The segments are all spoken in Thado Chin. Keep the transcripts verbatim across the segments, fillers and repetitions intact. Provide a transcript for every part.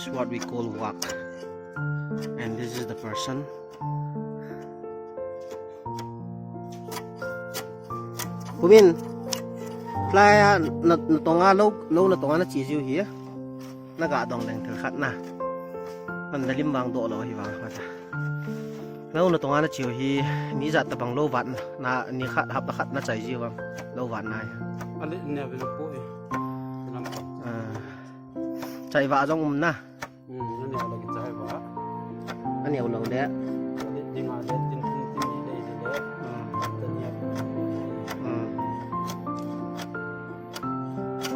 This is what we call work. And this is the person. Pumin, lai a na, na tonga lo, lo na tonga na chi jiu hi. Na ga dong leng thil khat na. Pan da lim vang do lo hi vang khat. Lo na tonga na chiu hi ni jat tabang lo vat na, na ni khat hap khat na chai jiu vang. Lo vat na. Ale ne ve po e. Lam pa. Ah. Chai va jong um na. Hmm, ani lo ki chai va. Ani lo le. Ani dinga le tin tin tin ni le le. Hmm. Tania. Hmm.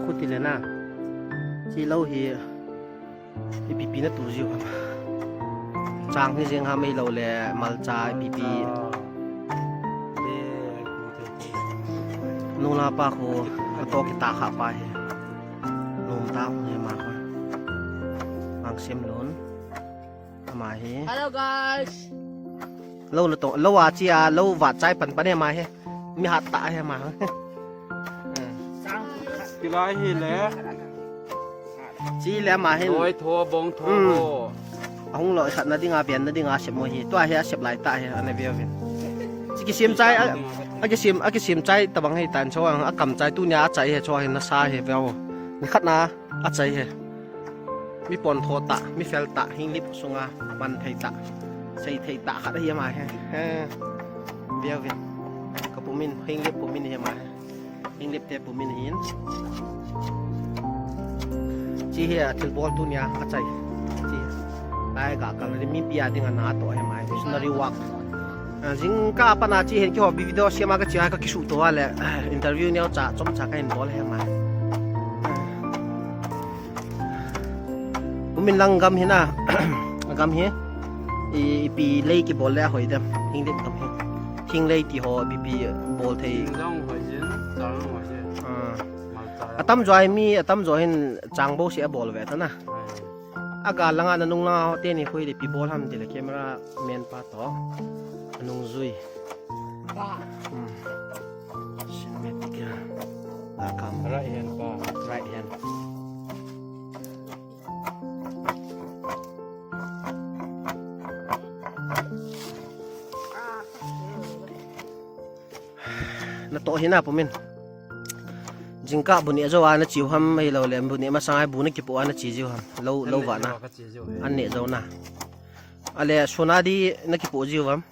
Khuti le na. Chi lo hi ipi pi na tu jiu ham. Chang hi jeng ham ei lo le malcha ipi pi. Nula pa khu ato kita kha pa hi. Nom ta hung hi ma kha. Mang sem lon. Ama hi. Hello guys. Lo na to, lo a chi a, lo va chai pan pan hi ma hi. Mi hat ta hi ma. Kilai hi le. Chi le ama hi. Loi tho, bong tho. Hmm. Ho. Ahung loi khat na dinga, ben na dinga, sep mo hi. Tua hi a sep lai ta hi, ana veu vin. Chi kisim chai, a, a kisim, a kisim chai tabang hi tan cho ang, a kam chai tu nia a chai hi cho hi na sa hi veu. Ni khat na a chai hi. Mi pon tho ta, mi fel ta, hinglip sunga man thei ta. Sei thei ta khat hi ama hi. He. Veu vin. Ka pumin, hinglip pumin hi ama hi. Hinglip te pumin hin. Chi hi a thil bol tu nia a chai. Chi. Lai ga kal ni mi pia ding a na to hi mai. Missionary work. A, jing ka pa na chi hin ki ho video siama ka chi a ka kisu to a le. Interview neo cha chom cha ka hin bol hi mai. Pumin lang gam hi na. Gam hi. I, ipi lei kibol le a hoi dem. Hinglip gam hi. Thinglei ti ho ipi pi bol thei. Jong hoi jin, chang hoi jin. Ah. Malcha. Atam jo hi mi, atam jo hin chang bo si a bol ve ta na. Ai. A ga langa na nung langa ho te ni khu ipi bol ham ti le camera man pa to. Anung jui. Ba. Hmm. Cinematic ya. A kam. Right hand pa. Right hand. Na to hi na pumin. Jingkah bu ne jo a na chiu ham, hei lo le bu ne masang ai bu na kipu a na chi jiu ham. Lo, lo va na. Ka chi jiu he. An ne jo na. Ale suna di na kipu jiu ham.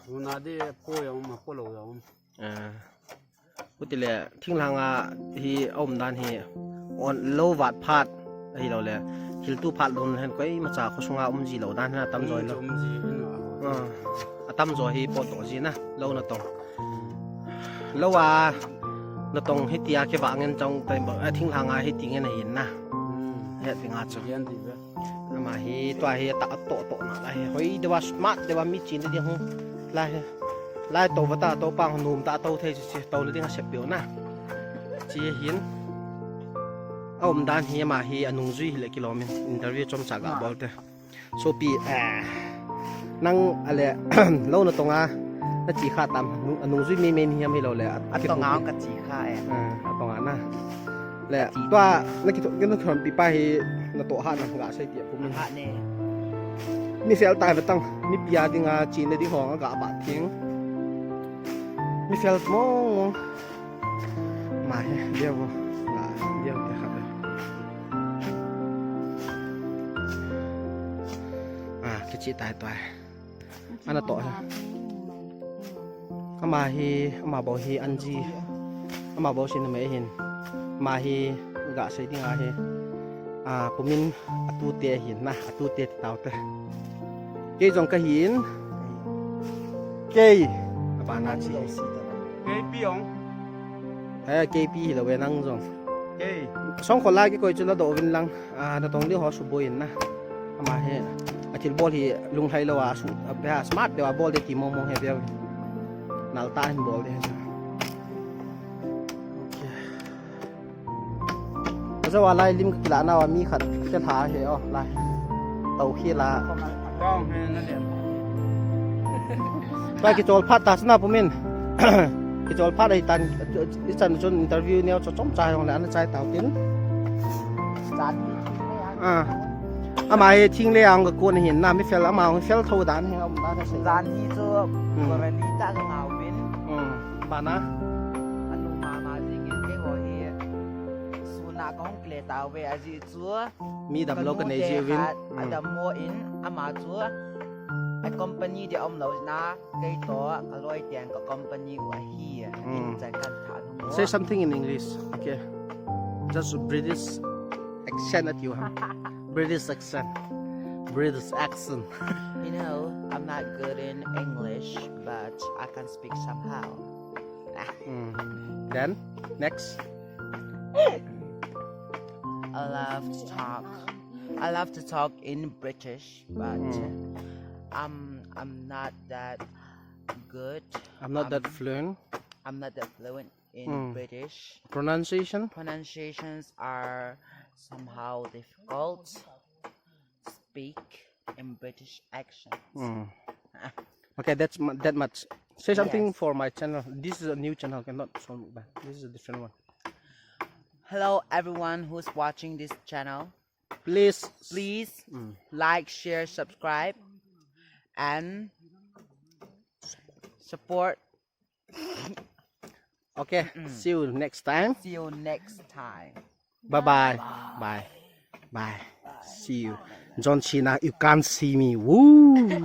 Suna di po ya um, po lo ya um. Ah. Khuti le, thinglhang a hi a um dan hi, on lo vat phat, ahi lo le, thil tu phat lun hen koi macha khosunga um ji lo dan hen a tam jo hi lo. Um ji hin a. Ah, a tam jo hi po to ji na, lo na tong. Lo a, na tong hi tia ke va ngen chong tai ba, a thinglhang a hi ti ngen a hin na. Hmm. He ti nga chu. Yan di ba. Ama hi, tua hi, ta to to na la hi. Hoi, dewa smart, dewa mi chin de hung. La hi. Lai to va ta, to pang num ta, to thei si, to le ding a sep piu na. Chi hin. A um dan hi, ama hi, a nung jui hi le kilomin. Interview chom cha ga bol te. Sopi, eh. Nang ale, lo na tonga, na chi kha tam, nu-, a nung jui mi me ni hiam hi lo le. A, a tonga ka chi kha e. Eh, a tonga na. Le, tua, na ki to, na thon pi pa hi, na to ha na ga sai ti a pum. Ha ne. Mi sel tai vetang, mi pia ding a, chi ne ding hong a ga ba thing. Mi sel mong mong. Ma he, dia bo. La, dia bo kha. Ah, kichi tai tai. Ana to he. Ama hi, ama bo hi anji. Ama bo sin me hin. Ama hi ga sei ding a hi. A, pumin a tu te hin na, a tu te tau te. Kei jong ka hin. Kei. A ba na chi. Kei pi ong. Eh, kei pi hi lo ve nang jong. Kei. Song ko la ki koi chu la do vin lang. A, na tong ding ho su boi in na. Ama he. A thil bol hi lunglhai lo a su, a pe ha smart deu a bol de ti mong mong he beu. Nal ta hin bol de he. Okay. Ajo a lai lim kila na wa mi khat ke tha he o lai. Tau khi la. Kong he na le. Ba kichol phat ta chuna pumin. Kichol phat ahi tan, i chan chun interview neo cho chom cha jong le ana chai tau tin. Chan. Ah. Ama hi thinglei a hung kakon ahin na, mi fel ama hung fel tho dan hi, um dan hi. Jan hi chu Hmm. Kawrali ta ka ngau min. Hmm. Bana. Anu mama jing in ke ho hi. Suna ka hung kle ta ve a ji chu. Mi dam lo ka nei ji vin. Hmm. Adam mo in ama chu. A company de om lo na kei to ka loi tiang ka company u ahi. Hmm. Chai kan tha. Say something in English. Okay. Just British accent at you, huh? British accent. British accent. You know, I'm not good in English, but I can speak somehow. Mm. Then, next. I love to talk. I love to talk in British, but mm. I'm I'm not that good. I'm not um, that fluent. I'm not that fluent in mm. British. Pronunciation? Pronunciations are somehow difficult. Speak in British accents. Mm. Okay, that's that much. Say something yes. For my channel. This is a new channel, cannot show back. This is a different one. Hello, everyone who's watching this channel. Please, please mm. Like, share, subscribe, and support Okay, see you next time. See you next time. Bye bye. Bye. Bye. See you. John Cena, you can't see me. Woo!